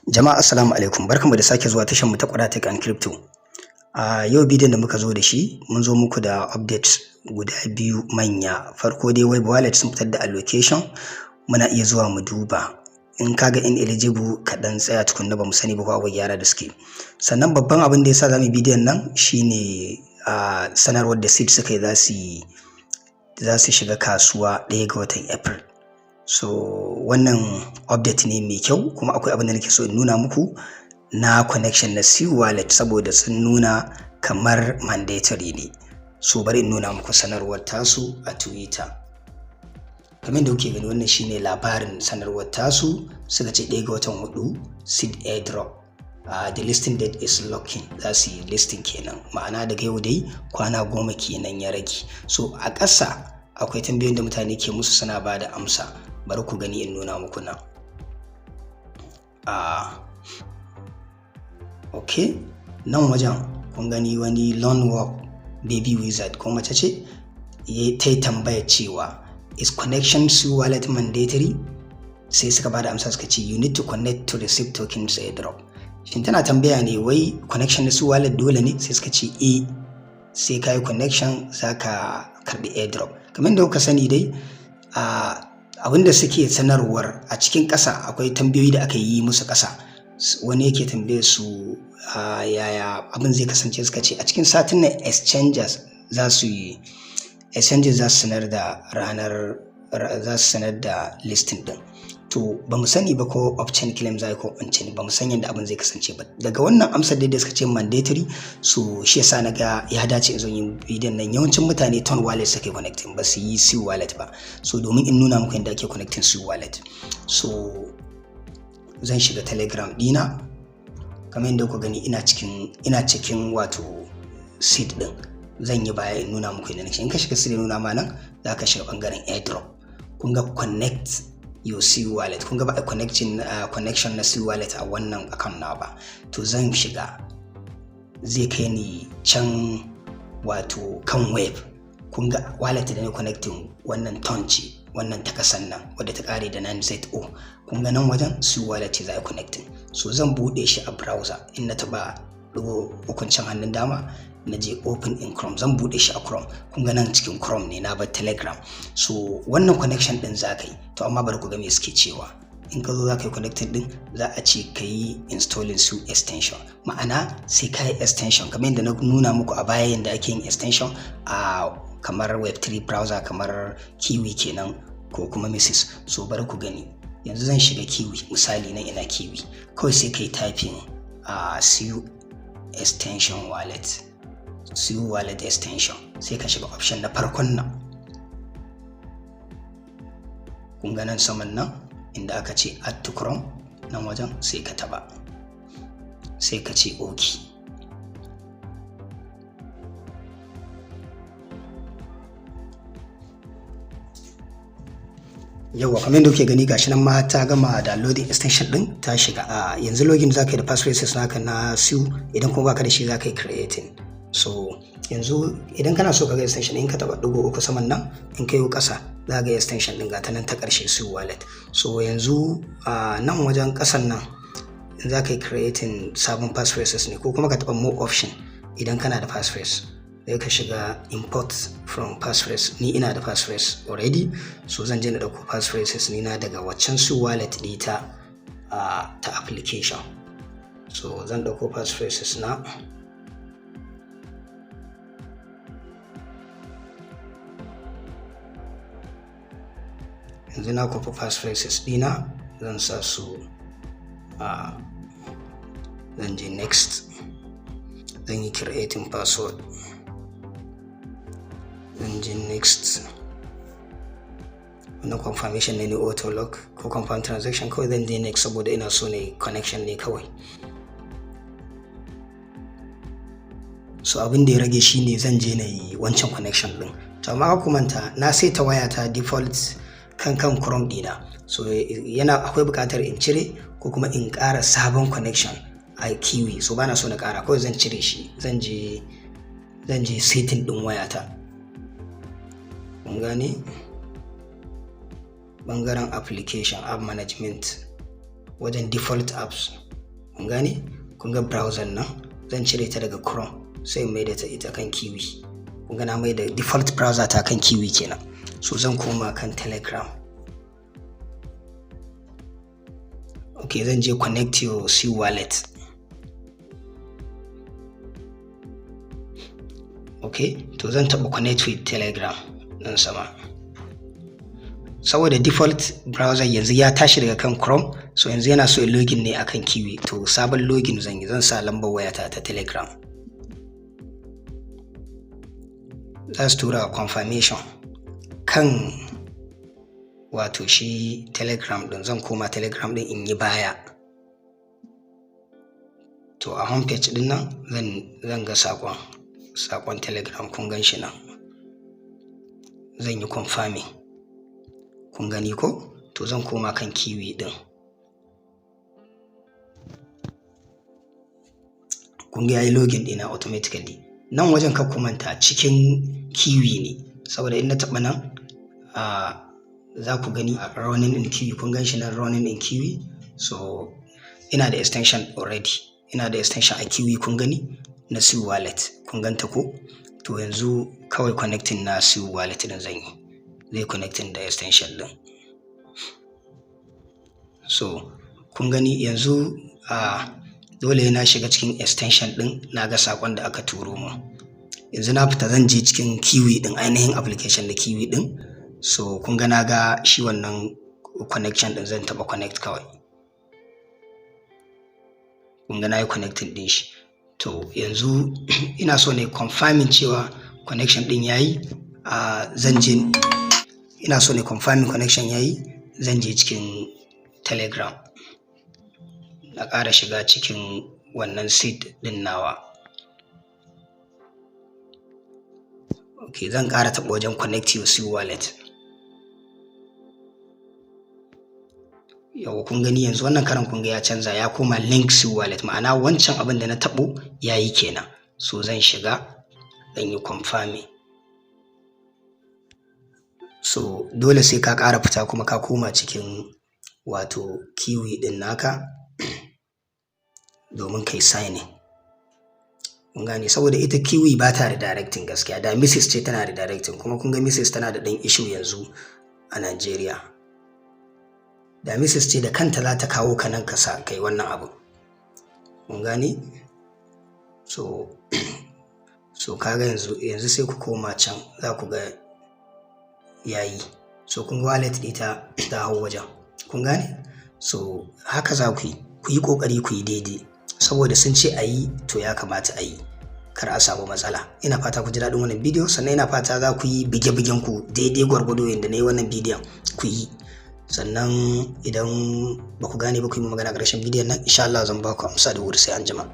Jama'a, assalamu alaikum, barkanmu da sake zuwa tashar mu ta Kwara Tech and Crypto. A yau bidiyon da muka zo da shi, mun zo muku da updates guda biyu manya. Farko dai, Web Wallet sun fitar da allocation, muna iya zuwa mu duba. In kaga ineligible, ka dan tsaya tukunna, ba mu sani ba ko akwai gyara da suke. Sannan babban abin da yasa za mu yi bidiyon nan shine a sanarwar da Seed suka yi, za su shiga kasuwa 1 ga watan April. So wannan update ne mai kyau, kuma akwai abin da nake so in nuna muku na connection na Sui Wallet, saboda sun nuna kamar mandatory ne. So bari in nuna muku sanarwar tasu a Twitter. Kamar da kuke gani, wannan shine labarin sanarwar tasu. Suka ce 1 ga watan hudu Seed airdrop. The listing date is locking. Za su yi listing kenan, ma'ana daga yau dai kwana 10 kenan ya rage. So a ƙasa akwai tambayoyin da mutane ke musu, suna ba da amsa. Bari ku gani in nuna muku nan. Ok, nan wajen kun gani wani lone work baby wizard ko mace ce ya ta tambaya cewa, "Is connection to wallet mandatory?" Sai suka bada amsa, suka ce, "You need to connect to receive tokens airdrop." Shin tana tambaya ne wai connection na Sui Wallet dole ne? Sai suka ce eh, sai ka yi connection za ka karbi airdrop. Kamar da kuka sani dai, abinda suke sanarwar a cikin ƙasa, akwai tambayoyi da aka yi musu ƙasa. Wani yake tambaye su yaya abin zai kasance. Suka ce a cikin satin nan exchanges za su sanar da ranar za su sanar da listing din. To ba mu sani ba ko off-chain claim zai ko on-chain, ba mu san yadda abin zai kasance ba. Daga wannan amsar da suka ce mandatory, so shi yasa na ga ya dace in zo yin bidiyon nan. Yawancin mutane Ton Wallet suke connecting, ba su yi Sui Wallet ba. So domin in nuna muku yadda ake connecting Sui Wallet, so zan shiga Telegram dina. Kamar yadda kuka gani, ina cikin wato Seed din. Zan yi baya in nuna muku yadda nake. In ka shiga Seed, nuna ma nan za ka shiga bangaren airdrop. Kun ga "Connect your Sui Wallet". Kun ga ba a connection na Sui Wallet a wannan account na ba. To zan shiga, zai kai ni can wato kan web. Kun ga wallet da ne connecting, wannan Ton ce, wannan ta kasan nan wadda ta kare da 9ZO. Kun ga nan wajen Sui Wallet ce za a connecting. So zan bude shi a browser. In na taba ɗigo ukun can hannun dama, na je "Open in Chrome", zan bude shi a Chrome. Kun ga nan cikin Chrome ne, na bar Telegram. So wannan connection din za ka yi. To amma bari ku ga me suke cewa. In ka zo za ka yi connected din, za a ce ka yi installing Sui extension, ma'ana sai ka yi extension, kamar yadda na nuna muku a baya yadda ake yin extension a kamar web3 browser, kamar Kiwi kenan ko kuma Mises. So bari ku gani, yanzu zan shiga Kiwi. Misali, nan ina Kiwi, kawai sai ka yi typing a Sui extension wallet, Sui Wallet extension, sai ka shiga option na farkon nan. Kun ga nan saman nan inda aka ce "Add to Chrome", nan wajen sai ka taba, sai ka ce "OK". Yauwa, kamar yadda kuke gani, gashi nan ma ta gama downloading extension din, ta shiga. A yanzu login zaka yi da password naka na Sui. Idan kuma baka da shi, zaka yi creating. So yanzu idan kana so ka ga extension, in ka taba digo uku saman nan, in ka yi kasa, za ga extension din, ga ta nan ta karshe, Sui Wallet. So yanzu a nan wajen kasan nan za ka yi creating sabon passphrase ne, ko kuma ka taba "More option". Idan kana da passphrase, sai ka shiga "Import from passphrase". Ni ina da passphrase already, so zan je na dauko passphrases ni na daga waccan Sui Wallet ɗita ta application. So zan dauko passphrases na. Yanzu na kwafi passphrases dina, zan sa su a zan je "Next", zan yi creating password, zan je "Next". Wannan confirmation ne auto lock ko confirm transaction. Kawai zan je "Next" saboda ina so ne connection ne kawai. So abin da ya rage shine zan je na yi wancan connection din. To amma ku manta na saita waya ta default kan Chrome dina, so yana akwai buƙatar in cire ko kuma in ƙara sabon connection a Kiwi. So bana so na ƙara, kawai zan cire shi. Zan je setting din wayata. Kun gane, bangaren application, app management, wajen default apps. Kun gane? Kun ga browser nan, zan cire ta daga Chrome sai in maida ta ita kan Kiwi. Kun ga na maida default browser ta kan Kiwi kenan. So zan koma kan Telegram. Ok, zan je connect your Sui wallet. Ok, to zan taɓa connect with Telegram nan sama. Saboda default browser yanzu ya tashi daga kan Chrome, so yanzu yana so in login ne akan Kiwi. To sabon login zan yi, zan sa lambar wayata ta Telegram. Za su tura confirmation kan wato shi Telegram ɗin. Zan koma Telegram ɗin in yi baya. To a homepage ɗin nan zan ga saƙon Telegram, kun gan shi nan. Zan yi confirming. Kun gani ko? To zan koma kan Kiwi ɗin. Kun ga yayi login ɗina automatically. Nan wajen kar ku manta cikin Kiwi ne, saboda in na taɓa nan, za ku gani running in Kiwi. Kun gan shi nan, running in Kiwi. So ina da extension already. Ina da extension a Kiwi, kun gani, na Sui wallet. Kun ganta ko? To yanzu kawai connecting na Sui wallet ɗin zan yi. Zai connecting da extension ɗin. So kun gani yanzu, dole na shiga cikin extension ɗin na ga saƙon da aka turo mun. Yanzu na fita, zan je cikin Kiwi ɗin, ainihin application da Kiwi ɗin. So kun ga na ga shi wannan connection ɗin, zan taɓa connect kawai. Kun ga na yi connecting ɗin shi. To yanzu ina so ne confirming cewa connection ɗin yayi. Zan je, ina so ne confirming connection yayi, zan je cikin Telegram. Na ƙara shiga cikin wannan seed ɗin nawa. Ok, zan ƙara taɓa wajen connect your Sui wallet. Yauwa, kun gani yanzu wannan karan kun ga ya canza, ya koma link Sui wallet, ma'ana wancan abin da na taɓo yayi kenan. So zan shiga, zan yi confirming. So dole sai ka ƙara fita kuma ka koma cikin wato Kiwi ɗin naka domin kai signing. Kun gane? Saboda ita Kiwi ba ta redirecting gaskiya. Da Mises ce tana redirecting, kuma kun ga Mises tana da ɗan issue yanzu a Najeriya. Da Mises ce da kanta za ta kawo ka nan ka sa kai wannan abu. Kun gane? So kaga yanzu sai ku koma can, za ku ga yayi. So kun ga wallet ɗita ta hau wajen. Kun gane? So haka za ku yi. Ku yi ƙoƙari ku yi daidai. Saboda sun ce a yi, to ya kamata a yi. Kar a samu matsala. Ina fata ku ji daɗin wannan bidiyo, sannan ina fata za ku yi bige-bigen ku daidai gwargwado yadda na yi wannan bidiyon ku yi. Sannan idan ba ku gane ba, ku yi magana a ƙarshen bidiyon nan, insha Allah zan ba ku amsa da wuri. Sai anjima.